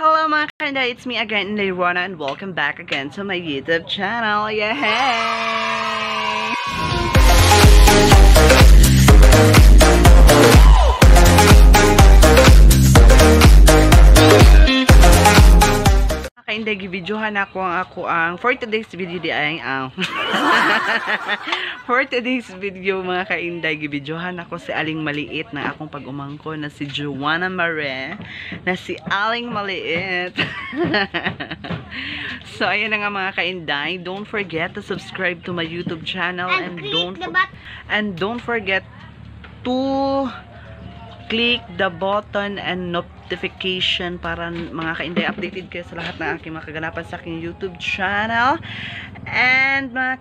Hello mga kainday, it's me again, Inday Rona, and welcome back again to my YouTube channel. Yay! Kainday, gibidyohan ako ang for today's video di ay ang for today's video mga kainday, gibidyohan ako si Aling Maliit na akong pag-umangko na si Joanna Mare na si Aling Maliit. So ayun na nga mga kainday, don't forget to subscribe to my YouTube channel and don't forget to click the button and notification para mga kainday updated kayo sa lahat ng aking mga kaganapan sa aking YouTube channel. And mga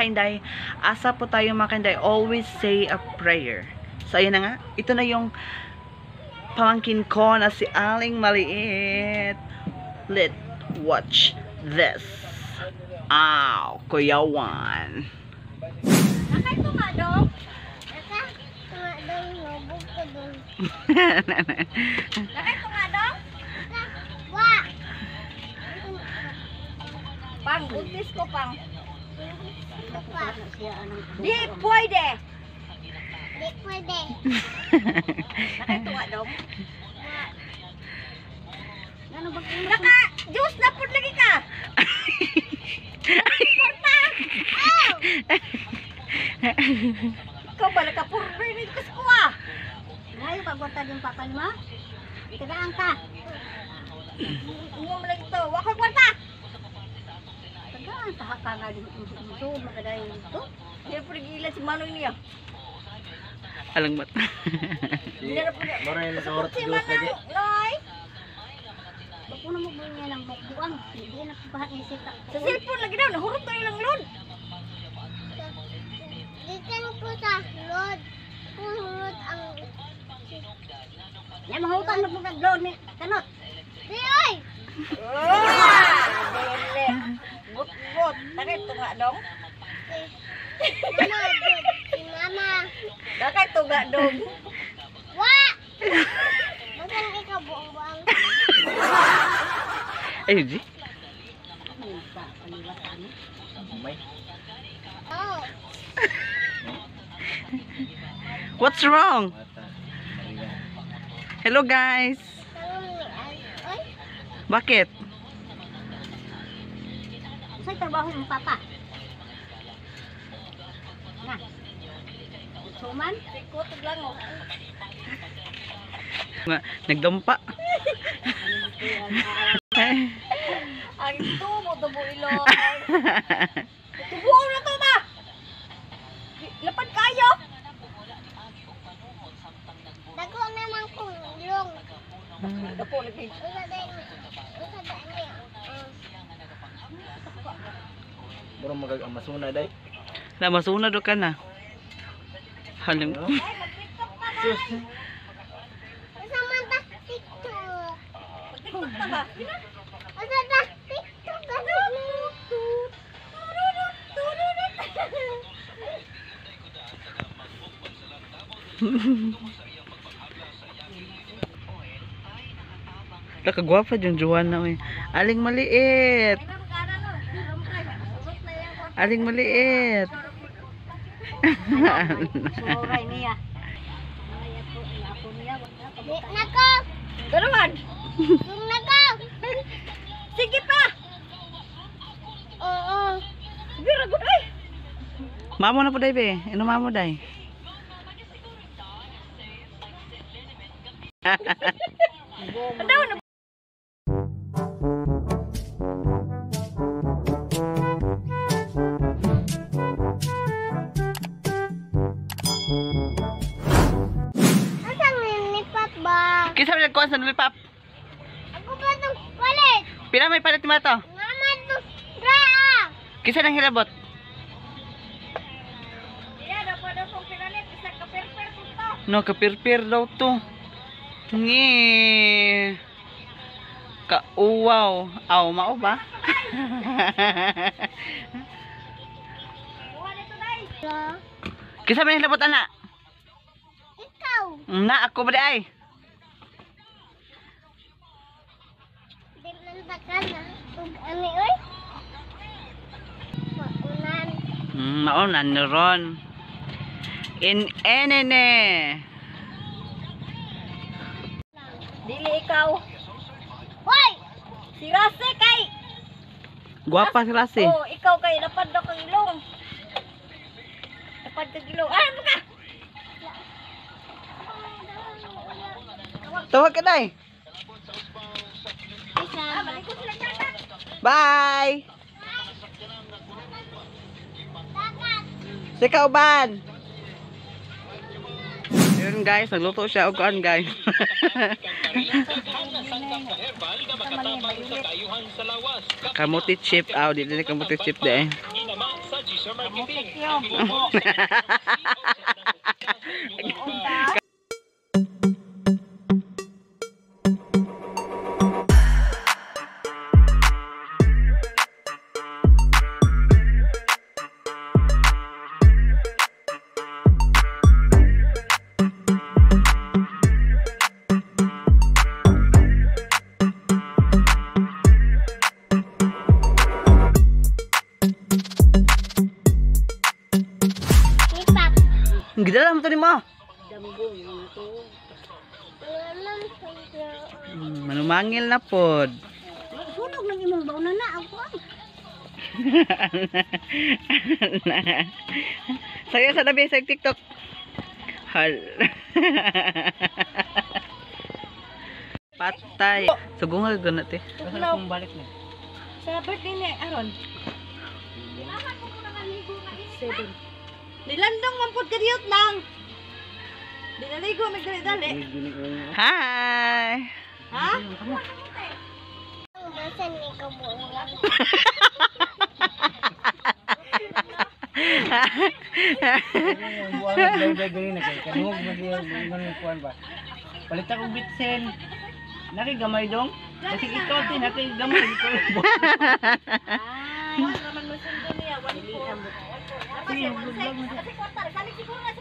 kainday, asa po tayo mga kainday, always say a prayer. So ayun na nga, ito na yung pamangkin ko na si Aling Maliit. Let's watch this. Aw, Kuya Juan. Pang, buntis ko pang. Di pwede. Di pwede. Nakatuwa dong. Naka, juice na pud lagi ka. Porta. Ikaw ba nakapurber nito kasi ko ah. Ngayon pagwarta din papa mo? Tagaan ka. Inyo mo lagi to. Wa ko'y kwarta. Tagaan ka ka nga din ito magadayon ito. Hindi po nag-ilan si Manoy niya. Alang mat. Hindi na po niya. Maray na sa oras Si Diyos lagi. Manang, Noy. Bako na mo niya ng bukbuang. Hindi na pabahat ni sita. Sa cellphone lagi daw, nahurot na ilang load. Gikan ko sa load. Kuhurot ang Ya mahutang na pud load ni kanot. Di oy. Dili. But-but. Takay tunga dong. Mama, si mama. Takay tunga dong. Wa. Basan ikaw buong-buang. Ay, G. May. Oh. What's wrong? Hello guys. Bakit? Sa'y trabaho ng papa? Na. Suman? Sikutog lang oh. Nagdampa. Ang tubo, tubo ilong. Tubo na to ba? Lapad kayo. Dako naman kong ilong. Dako lagi. Usa day. Murang magag amasuna day. Na masuna do ka na. Halim. Sus. Usa man ta TikTok. TikTok ta ba? Usa ta TikTok. Nakagwapa yung Joanna oy. Aling Maliit. Aling Maliit. Suray niya. Nako. Dalawan. Nako. Sige pa. Oo. Sige ra gud ay. Mamo na po day be. Ino mamo day. Daw na. Asa nilipap ba? Kinsa man nagkuan sa nulipap? Ako ba itong palit? Pila may palit mo to? Mama to. Raa. Kinsa nang hilabot? Iya, dapat daw kong pinalit isa ka perper to. No, kapirpir daw to. Ngi. Kauwaw. Aw, mao ba? Kuha nito day. Kinsa man hilabot ana? Ikaw. Na ako ba di ay? Taka na. Ug ani oy. Maunan. Maunan na ron. In enene. Dili ikaw. Hoy! Si Rase kay. Guwapa si Rasi. Oh, ikaw kay napad na kang ilong. Napad kang ilong. Ah, buka. Tawag ka day. Isa. Ah, balik ko sila tata. Bye. Si Kauban. Ayun guys, nagluto siya og kuan guys. Kamuti chip aw, di dili kamuti chip de. Ipap. Gidala mo to nimo. Alam ko. Manumangil na pod. Sunog ng imong bauna na ako. Ay. Sayo sa labi sa TikTok. Hal. Patay. Sugungal gana te. Tugnaw. Balik na. Sa birthday ni Aaron. 7. Nilandong man pud kadiyot nang. Dinaligo mig dali-dali. Hi. Ha? Basan ni ko buong. Palit akong bitsin. Nakigamay dong. Kasi ikaw tin nakigamay ikaw. Ay, naman mo sundo niya 1.4. Kasi kwarta, salig siguro na.